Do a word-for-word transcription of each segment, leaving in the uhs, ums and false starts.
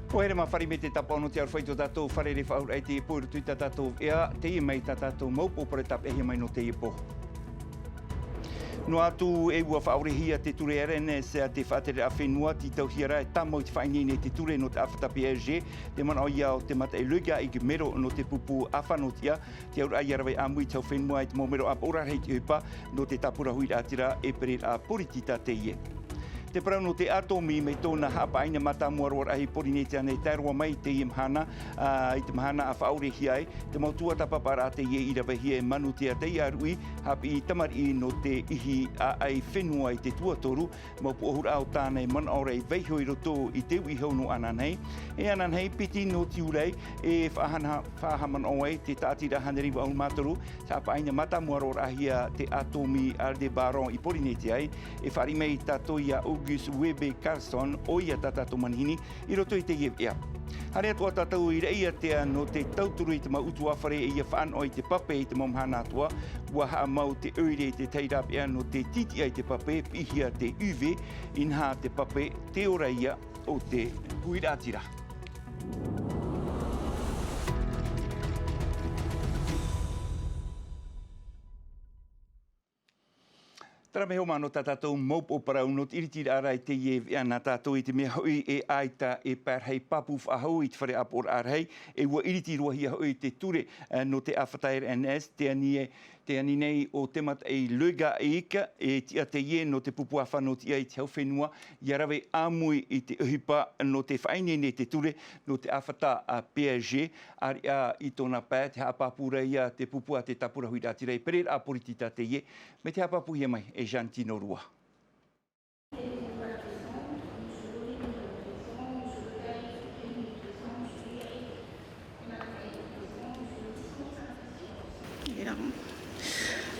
ʻOia, e mā fare mai te tāpaʻo nō te aroha i tō tātou fare faʻauraʻa i te pō i roto i tā tātou ʻea, teie mai tā tātou mau pō parau tāpeʻahia mai nō teie pō. Noa atu e ʻua faʻaʻorehia te ture R N S a te faʻatereraʻa fenua, tītauhia rā e tāmau i te faʻaineine i te ture nō te ʻāfata P S G, te manaʻo ia o te mataʻi Lega i Gumero nō te pupu ʻāfano tiʻa, te auraʻa ia rave ʻāmui i te hau fenua i te mau mero ʻāpoʻoraʻa rahi i te ʻohipa nō te tāpura huiraʻatira e pereraʻa poritita teie. Te parau nō te ʻātōmī mai tōna haʻapaʻaina mātāmua roa rahi i Pōrīnetia nei, tae roa mai i teie mahana, ā, i te mahana a faʻaʻorehia ai, te mau tuatāpaparaʻa teie i ravehia e Manutea Taiaruʻi, haʻapiʻi tamariʻi nō te ihi ʻāʻai fenua i te tuatoru, mau puʻohuraʻa o tāna e manaʻo ra e vaiiho i roto i te uʻi hau nō ananahi. E ananahi, piti nō Tiurai, e faʻahana-, faʻahaʻamanaʻo ai te tāʻatiraʻa hānere vaʻu mā toru, haʻapaʻaina mātāmua roa rahi ia te ʻātōmī Aldebaran i Pōrīnetia nei, e fāriʻi mai tātou ia August Webe Carson, ʻoia tā tātou manihini, i roto i teie ʻea. Haere atu ā tātou i Raʻiātea nō te tauturu i te mau ʻutuāfare e ia faʻanaho i te pape i te mau mahana atoʻa, ʻua haʻamau te ʻoire i te tahi rāveʻa nō te tītiʻa i te pape, piʻihia te U V, inaha te pape, te ora ia o te huiraʻatira. Terā mea hoʻi nō tā tātou mau pō parau nō te ʻiritiraʻa ra i teie veʻa nā tātou i te mea hoʻi e ʻaita e parahi pāpū faʻahou i te fare ʻāpoʻoraʻa rahi, e ʻua ʻiriti roa hia hoʻi te ture, eh, nō te ʻāfata R N S, te ani e, te ani nei o te mataʻi Lega Ika, e tiʻa teie nō te pupu ʻāfano tiʻa i te hau fenua, ia rave ʻāmui i te ʻohipa nō te faʻaineine i te ture nō te ʻāfata a P S G, ʻāreʻa i tōna pae, te haʻapāpū ra ia te pupu a te tāpura huiraʻatira e pereraʻa poritita teie, mai te haʻapāpūhia mai e Jeanne Tinorua.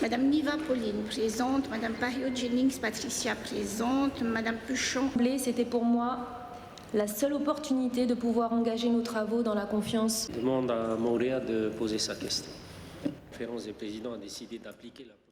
Madame Niva Pauline présente, Madame Pahio Jennings Patricia présente, Madame Puchon. C'était pour moi la seule opportunité de pouvoir engager nos travaux dans la confiance. Demande à Mauréa de poser sa question. La conférence des présidents a décidé d'appliquer la procédure.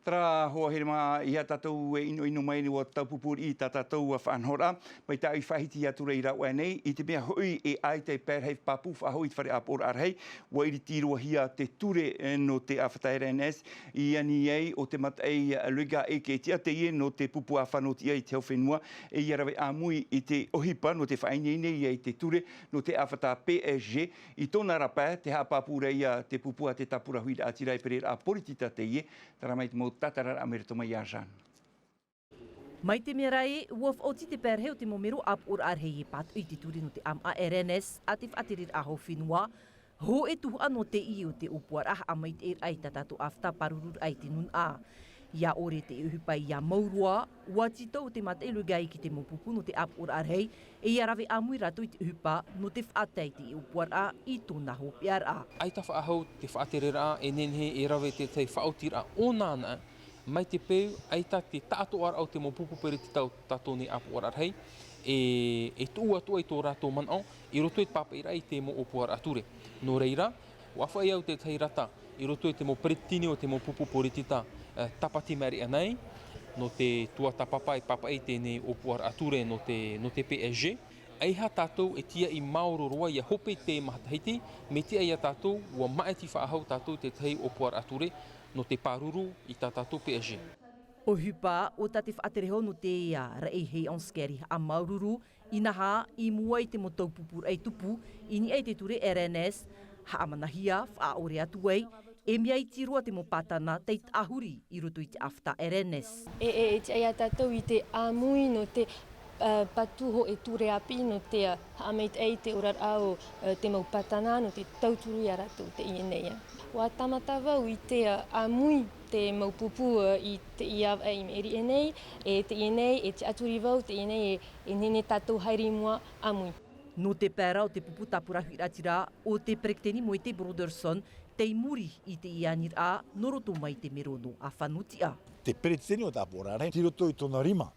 Terā, hoa here mā, ia tātou e ʻinoʻino mai nei ʻua taupupū riʻi tā tātou faʻanahoraʻa, mai tā ʻoe i faʻahiti atu ra i rāveʻa nei, i te mea hoʻi e ʻaita e parahi pāpū faʻahou i te fare ʻāpoʻoraʻa rahi, ʻua ʻiriti roa hia te ture, eh, nō te ʻāfata R N S, i ani ai o te mataʻi Lega Ika, e tiʻa teie nō te pupu ʻāfano tiʻa i te hau fenua, e ia rave ʻāmui i te ʻohipa nō te faʻaineine ia i te ture nō te ʻāfata P S G, i tōna ra pae, te haʻapāpū ra ia te pupu a te tāpura huiraʻatira e pereraʻa poritita teie, terā mai te mau tātararaʻa mai roto mai iā Jeanne. Mai te mea ra ē, ʻua faʻaoti te parahi o te mau mero ʻāpoʻoraʻa rahi e pātoʻi i te ture nō te ʻāmaʻa R N S a te faʻatereraʻa hau fenua, hōʻē tuhaʻa nō teie o te ʻōpuaraʻa haʻamaitaʻiraʻa i tā tātou ʻāfata pārururaʻa i te nūnaʻa. ʻIa ʻore te ʻohipa ʻia mau roa, ʻua tītau te mataʻi Lega Ika i te mau pupu nō te ʻāpoʻoraʻa rahi, e ʻia rave ʻāmui rātou i te ʻohipa nō te faʻatae i te ʻōpuaraʻa i tōna hopeʻaraʻa. ʻAita faʻahou te faʻatereraʻa, e nehenehe e rave te tahi faʻaotiraʻa ʻōna anaʻe, mai te peu ʻaita te taʻatoʻaraʻa o te mau pupu peretitau tātou nei ʻāpoʻoraʻa rahi, e, e tuʻu atu ai tō rātou manaʻo i roto i te pāpaʻiraʻa i te mau ʻōpuaraʻa ture. Nō reira, ʻua faʻaʻite au te tahi rata i roto i te mau peretiteni o te mau pupu poritita, eh, tāpati mai riʻi nei, nō te tuatāpapa e pāpaʻi i teie ʻōpuaraʻa ture nō te, nō te P S G. ʻAita tātou e tiʻa i maoro roa ʻia hope i te matahiti, mea tiʻa ia tātou, ʻua maʻiti faʻahou tātou te tahi ʻōpuaraʻa ture nō te pāruru i tā tātou P S G. ʻOhipa, ʻo tā te faʻatere hau nō te ʻea, Raʻi Hei Anskeri haʻamāuruuru, inaha, i mua i te mau taupupūraʻa i tupu, i niʻa i te ture R N S, haʻamanahia, faʻaʻore atu ai, e mea iti roa te mau pātana tei tāhuri i roto i te ʻāfata R N S. E, e, e tiʻa ia tātou i te ʻāmui nō te, ā, patu hōʻē ture ʻāpī nō te, ā, haʻamaitaʻi i te oraraʻa o, ā, te mau pātana nō te tauturu ia rātou teie nei, ā. ʻUa tāmata vau i te, ā, ʻāmui te mau pupu, ā, i teie ʻāvaʻe i maʻiri aʻe nei, e teie nei, e tiʻaturi vau, teie nei, e, e nehenehe tātou haere i mua ʻāmui. Nō te pae ra o te pupu tāpura huiraʻatira, ʻo te peretiteni Moete Brotherson, tei muri i teie aniraʻa, nō roto mai te mero nō ʻĀfanotiʻa. Te peretiteni o te ʻāpoʻoraʻa rahi, tei roto i tōna rima,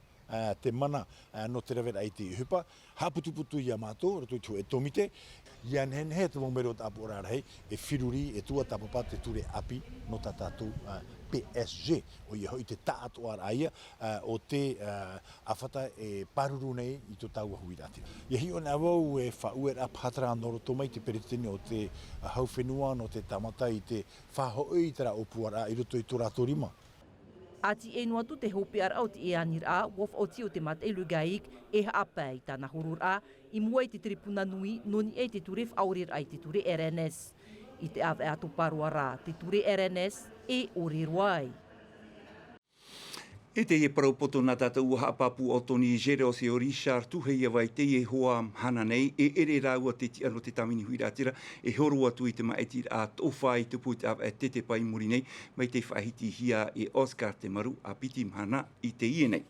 Te mana nō te raveraʻa i te ʻohipa, haʻaputuputu iā mātou roto i te hōʻē tōmite. Ia nehenehe te mau melo o te ʻāpoʻoraʻa rahi e feruri, e tuatāpapa te ture ʻāpī nō tā tātou P S G. ʻOia hoʻi te taʻatoʻaraʻa ia o te ʻāfata e pāruru nei i tō tāua huiraʻatira. Ia hiʻo anaʻe vau e faʻaueraʻa pātara nō roto mai te peretiteni o te hau fenua nō te tāmata i te faʻahoʻi i terā ʻōpuaraʻa i roto i tō rātou rima. ʻA tiʻa noa atu te hopeʻaraʻa o te ʻēʻaniraʻa, ua faʻaoti o te mataʻi Le GAIC e haʻapae i tāna hororaʻa i mua i te tiripuna nui nō niʻa i te ture faʻaoreraʻa i te ture R N S. I te ʻāvaʻe atopa roa rā te ture R N S e ʻore roa ai. E teie parau poto nā tātou ua haʻapāpū ʻo Tony Géraud e ʻo Richard Tuhiavai i teie hoa mahana nei, e ʻere rāua te tiʻa nō te tāvini huiraʻatira e horo atu i te māʻitiraʻa toʻofa i tupu i te ʻāvaʻe tetepa i muri nei, mai tei faʻahitihia e Oscar Temaru ʻa piti mahana i teie nei.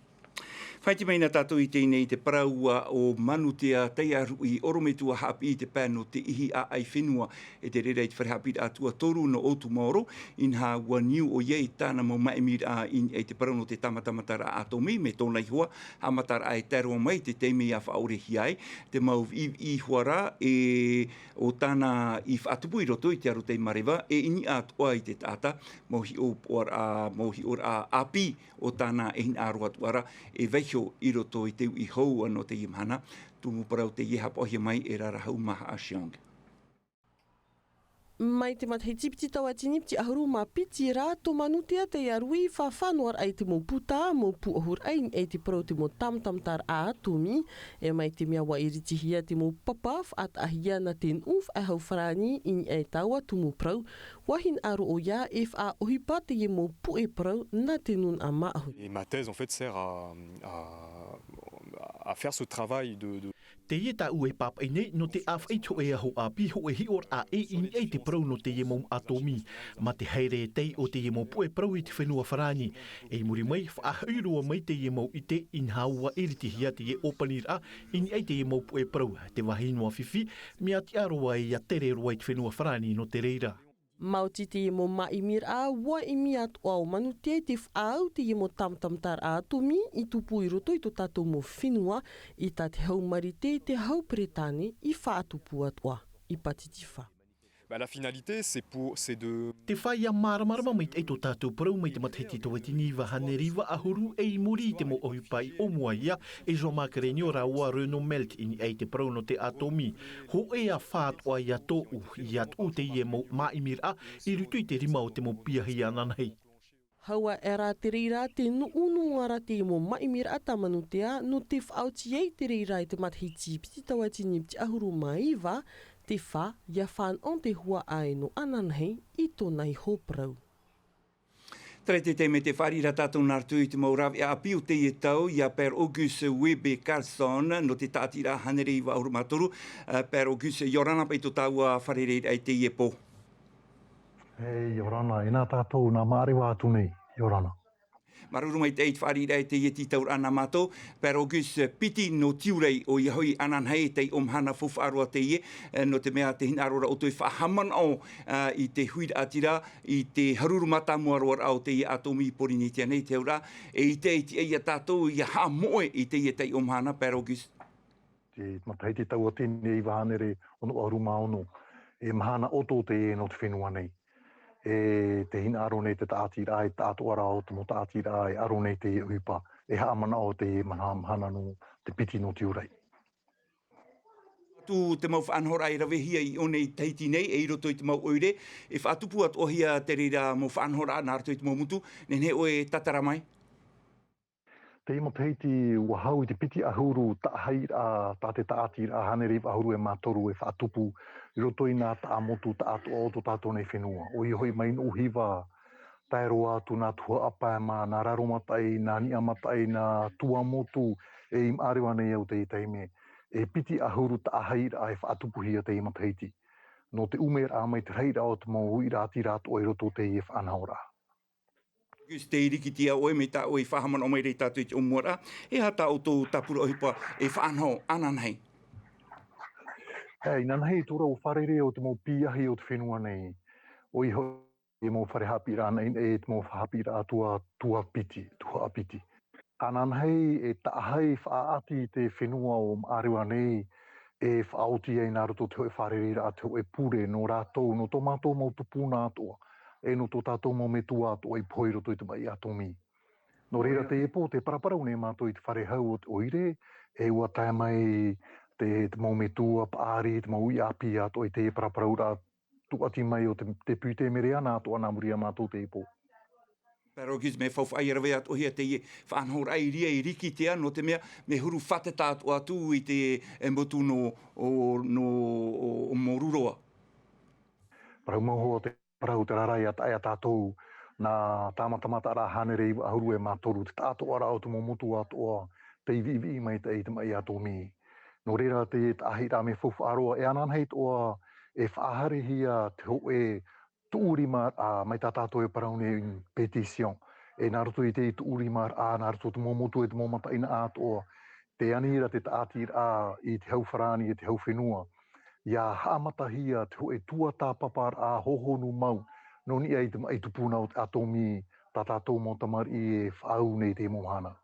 Faʻaʻite mai na tātou i teie nei i te parau o Manutea Taiaruʻi ʻorometua haʻapiʻi i te pae nō te ihi ʻāʻai fenua, e te reira i te fare haʻapiʻiraʻa tuatoru nō ʻOutumaoro, inaha ua niu ʻoia i tāna mau māʻimiraʻa i niʻa i te parau nō te tāmatamataraʻa ʻātōmī, mai tōna ihoa haʻamataraʻa e tae roa mai i te taime ia faʻaʻorehia ai te mau viʻiviʻi ihoa rā, e ʻo tāna i faʻatupu i roto i te arotei mareva, e i niʻa atoʻa i te taʻata, mau hiʻopoʻaraʻa, mau hiʻoraʻa ʻāpī o tāna e hinaʻaro atu ra e vaiho i roto i te uʻi hou nō teie mahana. Tumu parau teie haʻapaʻohia mai e Rarahu Maha Cheong. Mai te matahiti piti tauatini piti ʻahuru mā piti rā, tō Manutea Taiaruʻi i faʻafanoaraʻa i te mau puta, mau pūʻohuraʻa i niʻa i te parau o te mau tāmatamataraʻa ʻātōmī, e mai te mea ua iritihia te mau papa faʻataʻahia nā te nuʻu faʻehau farāni i niʻa i taua tumu parau, ua hinaʻaro ʻoia e faʻaʻohipa teie mau puʻe parau nā te nūnaʻa māʻohi. Et ma thèse, en fait, sert à, à, à faire ce travail de, de Teie tāʻu e pāpaʻi nei nō te ʻāfaʻi i te hōʻē aho ʻāpī, hōʻē hiʻoraʻa ʻē i niʻa i te parau nō teie mau ʻātōmī. Mā te haere e tahi o teie mau puʻe parau i te fenua farāni. E i muri mai, faʻahoʻi roa mai teie mau ʻite, inaha ua iritihia teie ʻōpaniraʻa i niʻa i teie mau puʻe parau, te vāhi noa fifi, mea tiʻa roa ia tere roa i te fenua farāni nō te reira. Maoti teie mau māʻimiraʻa, ua ʻimi atoʻa ʻo Manutea i te faʻaau teie mau tāmatamataraʻa ʻātōmī i tupu i roto i tō tātou mau fenua, i tā te hau Marite, te hau Peretāne i faʻatupu atoʻa i Pātitifa. Bah, la finalité, c'est pour, c'est de Te fā ia māramarama maitaʻi tō tātou parau mai te matahiti tauatini iva hānere iva ʻahuru e i muri i te mau ʻohipa i ʻōmua ia e Jean-Marc Regnault rāua Renaud Melt i niʻa i te parau nō te ʻātōmī. Hōʻē ā fā atoʻa ia tōʻu, ia tuʻu teie mau māʻimiraʻa i roto i te rima o te mau piahi ananahi. Hau aʻe rā te reira te nuʻu noa ra teie mau māʻimiraʻa tā Manutea nō te faʻaoti ai te reira i te matahiti piti tauatini piti ʻahuru mā iva, te fā ia fānaʻo te huaʻai nō ananahi i tōna iho parau. Terā te taime e fāriʻi ra tātou nā roto i te mau rāveʻa ʻāpī o teie tau, ia Père Auguste Webe Carlson, nō te tāʻatiraʻa hānere iva ʻahuru mā toru. Eh, Père Auguste, ʻia ora na paʻi tō tāua fārereiraʻa i teie pō. E, ʻia ora na, e nā tātou nā māʻareva atu nei, ʻia ora na. Māuruuru maitaʻi i te fāriʻiraʻa i teie tītauraʻa nā mātou. Père Auguste, piti nō Tiurai, ʻoia hoʻi ananahi e taiʻo mahana faufaʻa roa teie, eh, nō te mea tē hinaʻaro ra ʻoutou e faʻahaʻamanaʻo, eh, i te huiraʻatira, i te haruru mātāmua roa raʻa o teie ʻātōmī i Pōrīnetia nei, te auraʻa, e ʻite ai, tiʻa ia tātou ʻia haʻamoʻe i teie taiʻo mahana, Père Auguste. Te matahiti tauatini e iva hānere ono ʻahuru mā ono, e mahana ʻoto teie nō te fenua nei. E tē hinaʻaro nei te tāʻatiraʻa, e taʻatoʻaraʻa o te mau tāʻatiraʻa e ʻaro nei teie ʻohipa, e haʻamanaʻo teie mahana, mahana nō te piti nō Tiurai. Atu te mau faʻanahoraʻa i ravehia i ʻō nei i Tahiti nei, e i roto i te mau ʻoire, e faʻatupu atoʻahia te reira mau faʻanahoraʻa nā roto i te mau motu, nehenehe ʻoe e tātara mai. Teie matahiti ua hau i te piti ʻahuru taʻahiraʻa tā te tāʻatiraʻa hānere iva ʻahuru e mā toru e faʻatupu i roto i nā taʻamotu taʻatoʻa o tō tātou nei fenua. ʻOia hoʻi mai Nuʻuhiva, tae roa atu nā Tuhaʻa Pae mā, nā Raromataʻi, nā Niʻamataʻi, nā Tuamotu, e i Maʻareva nei au teie taime, e piti ʻahuru taʻahiraʻa e faʻatupuhia teie matahiti. Nō te ʻumeraʻa mai te rahiraʻa o te mau uiraʻatira atoʻa i roto o teie faʻanahoraʻa. Auguste, tē rikiti ʻoe, mai tā ʻoe i faʻahaʻamanaʻo mai ra ia tātou i te ʻōmuaraʻa, e aha tā ʻoutou tāpura ʻohipa e faʻanaho ananahi? E, inanahi tō rāua fārerei o te mau piahi o te fenua nei. ʻOia hoʻi, e mau fare haʻapiʻiraʻa anaʻe, e te mau haʻapiʻiraʻa tua, Tuapiti, Tuhaʻapiti. Ananahi e taʻahi faʻaʻati i te fenua o Maʻareva nei e faʻaoti ai nā roto te hoʻe fārereiraʻa te hoʻe pure nō rātou, nō tō mātou mau tupuna atoʻa, e nō tō tātou mau metua atoʻa i pohe i roto i te maʻi ʻātōmī. Nō reira teie pō, te paraparau nei mātou i te fare hau o te ʻoire, e ua tae mai te, te mau metua paʻari, te mau uʻi ʻāpī atoʻa i teie paraparauraʻa tūʻati mai o te, te pūtē Mereana atoʻa nā muri iā mātou teie pō. Pērā ʻoe Gus, mea faufaʻa ia rave atoʻahia teie faʻanahoraʻa i reira i Rikitea, nō te mea, mea huru fātata atoʻa atu i te, e, motu nō, o, nō, o, o Moruroa. Parau mau hoʻi te parau te rārai a taʻe a tātou, nā tāmatamata rā hānere iva ʻahuru e mā toru te taʻatoʻaraʻa o te mau motu atoʻa, tei viʻiviʻi maitaʻi i te maʻi ʻātōmī. Nō reira te taʻahiraʻa mea faufaʻa roa, e ananahi atoʻa e faʻahaerehia te hoʻe tuʻurimaraʻa mai tā tātou e parau nei pétition. E nā roto i te tuʻurimaraʻa, nā roto te mau motu e te mau mataʻeinaʻa atoʻa, te ani ra te taʻatiraʻa i te hau farāni e te hau fenua. Ia haʻamatahia te hoʻe tuatāpaparaʻa hohonu mau, nō niʻa i te maʻi tupuna o te ʻātōmī, tā tātou mau tamariʻi e faʻaau nei te mau mahana.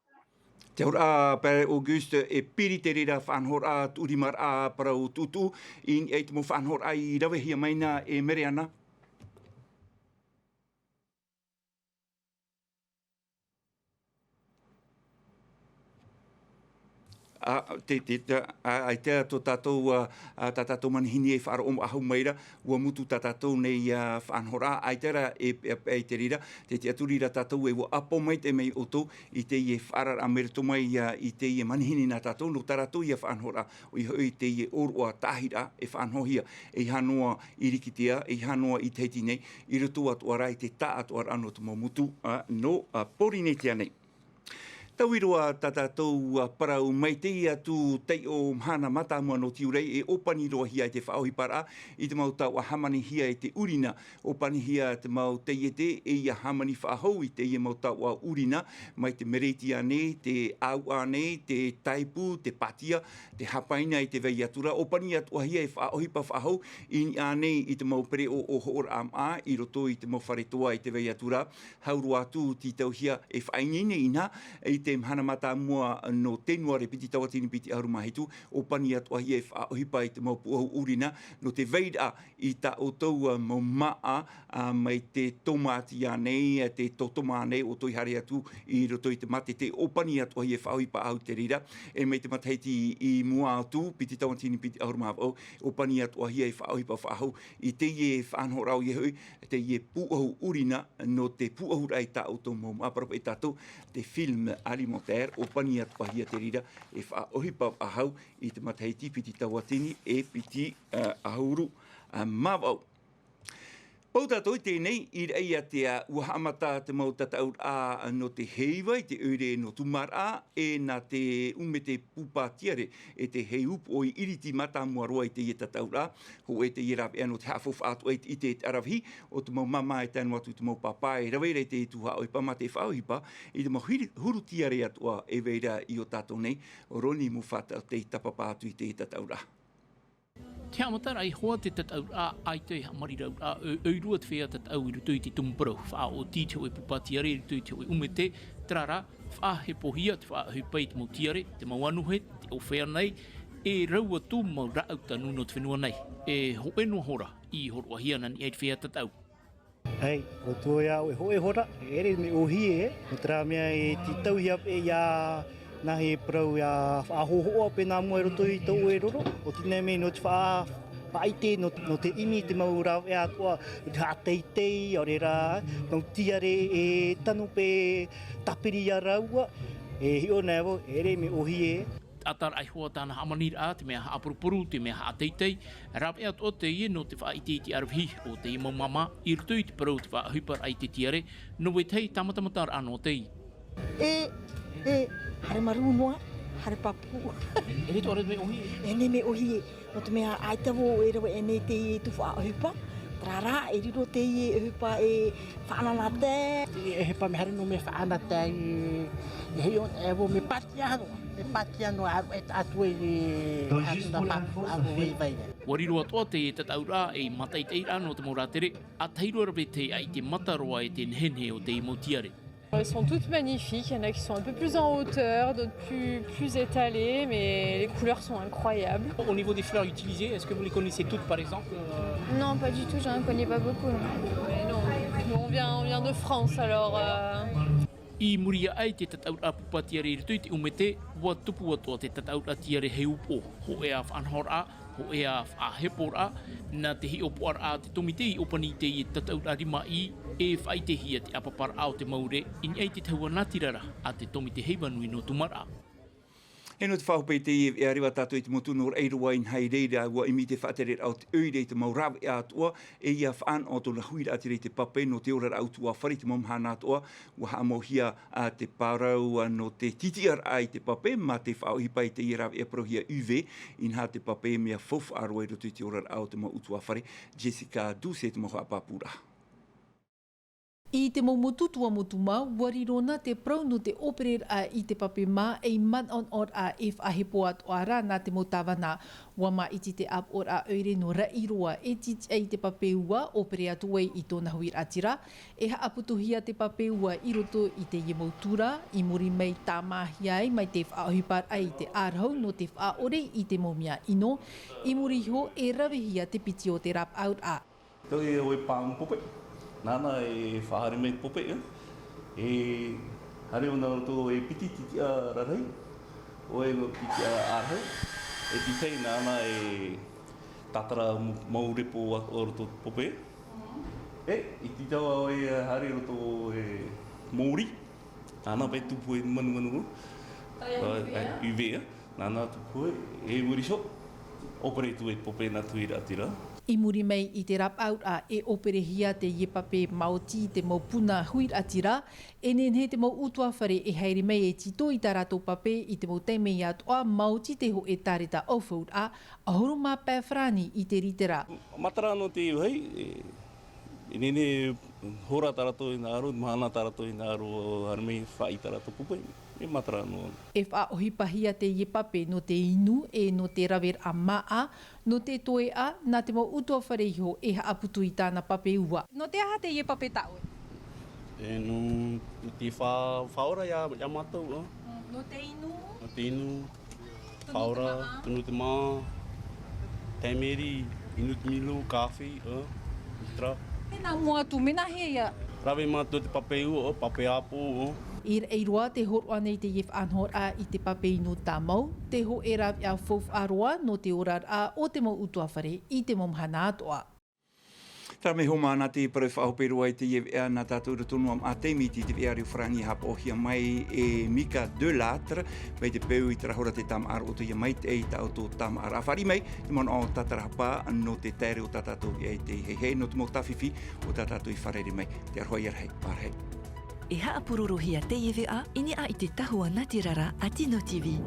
Te auraʻa, Pere Auguste, e piri te reira faʻanahoraʻa, tuʻurimaraʻa, parau tuʻutuʻu, i, i te mau faʻanahoraʻa i ravehia mai na e Mereana. A, te, te, te, a, ʻaita tō tātou, a, a, tā tātou manihini e faʻaroʻo faʻahou mai ra, ua mutu tā tātou nei, a, faʻanahoraʻa, ʻaita rā e, e, e te reira, te tiʻaturi ra tātou e ua ʻapo maitaʻi mai ʻoutou i teie faʻaararaʻa mai roto mai, a, i teie manihini nā tātou, nō tā rātou ia faʻanahoraʻa, ʻoia hoʻi teie ʻōroʻa taʻahiraʻa e faʻanahohia, e ʻeiaha noa i Rikitea, e ʻeiaha noa i Tahiti nei, i roto atoʻa rā i te taʻatoʻaraʻa nō te mau motu, a, nō, a, Pōrīnetia nei. Taui roa tā tātou, a, parau mai teie atu taiʻo mahana mātāmua nō Tiurai, e ʻōpani roa hia i te faʻaʻohiparaʻa i te mau taoʻa hāmanihia e te ʻurina, ʻōpanihia te mau taiete, e ia hāmani faʻahou i teie mau taoʻa ʻurina, mai te meretia nei, te ʻāuʻa nei, te taipū, te pātia, te hāpaina i te vai atu ra, ʻōpani atoʻahia e faʻaʻohipa faʻahou, i niʻa nei i te mau pereʻoʻo hoʻoraʻa māʻa, i roto i te mau fare toa i te vai atu ra, hau roa atu tītauhia e faʻaineine inaha, i te mahana mātāmua nō Tenuare piti tauatini piti ʻahuru mā hitu, ʻōpani atoʻahia e faʻaʻohipa i te mau puʻohu ʻurina, nō te vairaʻa i tā ʻoutou, a, mau māʻa, a, mai te tōmāti ānei, a, te tōtoma ānei, ʻoutou i haere atu i roto i te mātete, ʻōpani atoʻahia e faʻaʻohipa faʻahou te reira, e mai te matahiti i mua atu, piti tauatini piti ʻahuru mā vaʻu, ʻōpani atoʻahia e faʻaʻohipa faʻahou i teie faʻanahoraʻa ʻoia hoʻi, teie puʻohu ʻurina, nō te puʻohuraʻa i tā ʻoutou mau māʻa, parau paʻi tātou, te film alimentaire, ʻōpani atoʻahia te reira e faʻaʻohipa faʻahou i te matahiti piti tauatini e piti, a, ʻahuru, a, mā vaʻu. Pau tātou i teie nei, i Raʻiātea, ua haʻamata te mau tataʻuraʻa nō te heiva i te ʻoire nō Tūmāraʻa, e nā te ʻumete pūpā tiare, e te heiva upoʻo i ʻiriti mātāmua roa i teie tataʻuraʻa, hōʻē teie rāveʻa nō te haʻafaufaʻa atu ai i te, i te ʻaravihi, ʻo te mau māmā e tae noa atu i te mau pāpā, e rave ra i te tuhaʻa ʻohipa mā te faʻaʻohipa, i te mau hiri-, huru tiare atoʻa e vai ra i ō tātou nei, Roni Mufata tei tāpapa atu i te tataʻuraʻa. Te haʻamataraʻa iho ā te tataʻuraʻa, ʻaita e haʻamariraʻa, ʻo-, ʻoirua te feiā tataʻu i roto i te tumu parau, faʻaoti te hōʻē pūpā tiare i roto i te hōʻē ʻumete, terā rā, faʻahepohia te faʻaʻohipa i te mau tiare, te mau anuhe, te ʻōfea nei, e rau atu mau rāʻau tanu nō te fenua nei, e hōʻē noa hora i hōroʻahia nā niʻa i te feiā tataʻu. ʻAi, ʻo tō ia ʻoe hōʻē hora, e ʻere mea ʻōhie, nō terā mea e tītauhia paʻi ia nā he parau ia faʻahōhoʻa paʻi nā mua i roto i tō ʻoe roro, ʻo tēnā mea nō te faʻa-, faʻaʻite nō, nō te ʻimi i te mau rāveʻa atoʻa, te haʻateitei, ʻaore rā, mau tiare e tano paʻi tāpiri ia rāua, e hiʻo nei vau, e ʻere mea ʻōhie. Taʻata rahi hoʻi tāna hāmaniraʻa, te mea haʻaporoporo, te mea haʻateitei, rāveʻa atoʻa teie nō te faʻaʻite i te ʻaravihi o teie mau māmā, i roto i te parau te faʻaʻohiparaʻa i te tiare, nō vetahi tāmatamataraʻa nō teie. E, e, haere marū noa, haere pāpū. E rito ʻaore mea ʻōhie? E nei mea ʻōhie, nō te mea ʻaita vau e rave aʻenei teie tuhaʻa ʻohipa, terā rā, e riro teie ʻohipa e faʻanahonaho. E, e ʻohipa mea haere noa mea faʻanahonaho, e, e hiʻo, e vau mea pātia noa, mea pātia noa, ʻaru e taʻatu e, e, ʻaru na pāpū, ʻaru e vai. Ua riro atoʻa teie tataʻuraʻa ei mātaʻitaʻiraʻa nō te mau rātere, ʻa tahi roa rave te ʻaʻite mata roa e te nehenehe o teie mau tiare. Elles sont toutes magnifiques, il y en a qui sont un peu plus en hauteur, d'autres plus, plus étalées, mais les couleurs sont incroyables. Au niveau des fleurs utilisées, est-ce que vous les connaissez toutes par exemple ? Non, pas du tout, j'en connais pas beaucoup. Mais non, on vient, on vient de France, alors. I muri aʻe i te tataʻuraʻa pupa tiare i roto i te ʻumete, ua tupu atoʻa te tataʻuraʻa tiare hei upoʻo, hōʻē ā faʻanahoraʻa, hōʻē ā faʻaheporaʻa. Nā te hiʻopoʻaraʻa a te tōmite i ʻōpani i teie tataʻuraʻa rima ʻī, e faʻaʻitehia te ʻāpaparaʻa o te maure i niʻa i te tahua natirara a te tōmite heiva nui nō Tūmaraʻa. E nō te faʻahope i teie veʻa, reva tātou i te motu nō Raʻiroa, inaha i reira ua ʻimi te faʻatereraʻa o te ʻoire i te mau rāveʻa atoʻa, e ia faʻanaho tōna huiraʻatira i te pape nō te oraraʻa ʻutuāfare i te mau mahana atoʻa. Ua haʻamauhia te parau nō te titiʻaraʻa i te pape mā te faʻaʻohipa i teie rāveʻa parauhia U V, inaha te pape mea faufaʻa roa i roto i te oraraʻa o te mau ʻutuāfare. Jessica Doucet te mau haʻapāpūraʻa. I te mau motu tuamotu mā, ua riro na te parau nō te ʻōpereraʻa i te pape mā ei manaʻonaʻoraʻa e faʻahepo atoʻa ra nā te mau tāvana. Ua māʻiti te ʻāpoʻoraʻa ʻoire nō Raʻiroa e titiʻa i te pape ua ʻōpere atu ai i tōna huiraʻatira. E haʻaputuhia te pape ua i roto i teie mau tura, i muri mai tāmāhia ai mai te faʻaʻohiparaʻa i te ʻārahu nō te faʻaʻore i te mau mea ʻino. I muri iho e ravehia te piti o te rāpaʻauraʻa. Tau e ʻoe pāmu pope. Nāna e faʻahaere mai te pope, ʻe. E haere ʻōna roto e piti titiʻa rarahi, ʻoe nō titiʻa ʻārahu. E tītau nāna e tātara mau repo o roto pope. E, i tītau ʻoe haere roto e mōrī. Nāna paʻi tupu e manumanu. Tae ʻa U V, ʻe. U V, ʻe. Nāna tupu e, e muri iho, ʻōpere atu e pope nā te huiraʻatira. I muri mai i te rāpaʻauraʻa e ʻōperehia teie pape maoti i te mau puna huiraʻatira, e nehenehe te mau ʻutuāfare e haere mai e tītau i tā rātou pape i te mau taime atoʻa, maoti te hōʻē tāreta ʻaufauraʻa, ʻahuru mā pae farāni i te rītera. Matara nō te uahi, e, e nehenehe hora tā rātou e hinaʻaro, mahana tā rātou e hinaʻaro, haere mai faʻaʻī tā rātou pope, e matara noa. E faʻaʻohipahia teie pape nō te inu, e nō te raveraʻa māʻa, nō te toeʻa, nā te mau ʻutuāfare iho e haʻaputu i tāna pape ua. Nō te aha teie pape tā ʻoe? E nō, nō te fa-, faʻaora ia, ia mātou, ʻo. Mm, nō te inu? Nō te inu. Tunu te Faʻaora, māʻa. Tunu te māʻa, tēmeri, inu te milo, kāfī, ʻo, ʻetcetera. Mea nā mua atu, mea nāhea ia? Rave mātou te pape ua, ʻo, pape ʻāpō, ʻo. I Raʻiroa te hōroʻa nei teie faʻanahoraʻa i te pape inu tāmau, te hōʻē rāveʻa faufaʻa roa nō te oraraʻa o te mau ʻutuāfare i te mau mahana atoʻa. Terā mea hōmā nā te parau e faʻahope roa i teie veʻa nā tātou i roto noa mā te miti i te veʻa reo farāni e haʻapaʻohia mai e Mika Delattre, mai te peu i terā hora te tāmāʻa roʻo atoʻa ia maitaʻi i tā ʻoutou tāmāʻaraʻa. Fāriʻi mai te manaʻo tātarahapa nō te taere o tā tātou veʻa i teie hehei, nō te mau tāfifi o tā tātou i fārerei mai. Te aroha ia rahi, mā rahi. E haʻapurorohia teie veʻa i niʻa i te tahua natirara a Tino T V.